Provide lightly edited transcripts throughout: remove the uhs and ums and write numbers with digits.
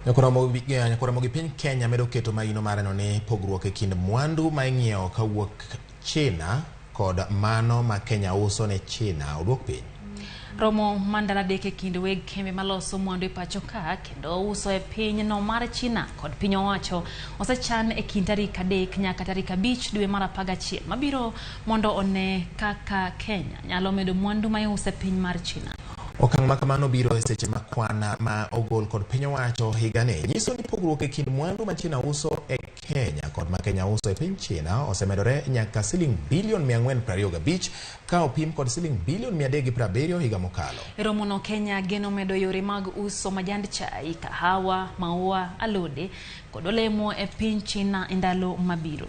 Nyakoromo gi piny Kenya medo keto maino mar neno ni pogruok e kind mwandu ma ing'iewo kawuok China kod mano ma Kenya uso ne China oduok piny. Romo mar ndalo 3 e kind weg kembe maloso mwandu e pacho ka kendo uso e piny no mar China kod piny owacho osechan e kind tarik 3 nyaka tarik 5 dwe mar 11 mabiro mondo one kaka Kenya nyalo medo mwandu ma iuso e piny mar China. Okang' ma kamano biro e seche ma kwan ma ogol kod piny owacho higani nyiso ni pogruok e kind mwandu ma China uso e Kenya kod ma Kenya uso e piny China osemedore nyaka siling bilion 425 ka opim kod siling bilion 370 higa mokalo. E romono Kenya geno medo yore mag uso majand chai, kahawa, maua, alode kod olemo e piny China e ndalo mabiro.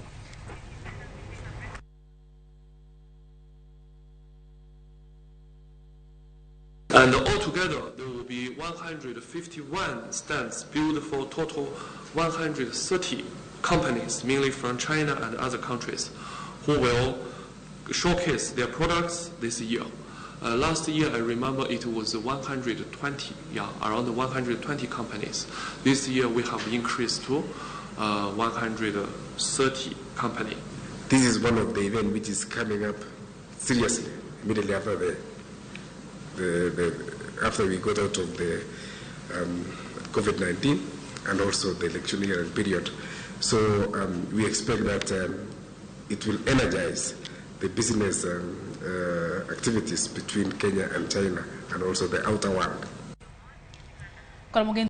And altogether, there will be 151 stands built for total 130 companies, mainly from China and other countries, who will showcase their products this year. Last year, I remember it was 120, yeah, around 120 companies. This year, we have increased to 130 companies. This is one of the events which is coming up seriously immediately after the after we got out of the COVID-19 and also the electioneering period. So we expect that it will energize the business activities between Kenya and China and also the outer world. Koromo.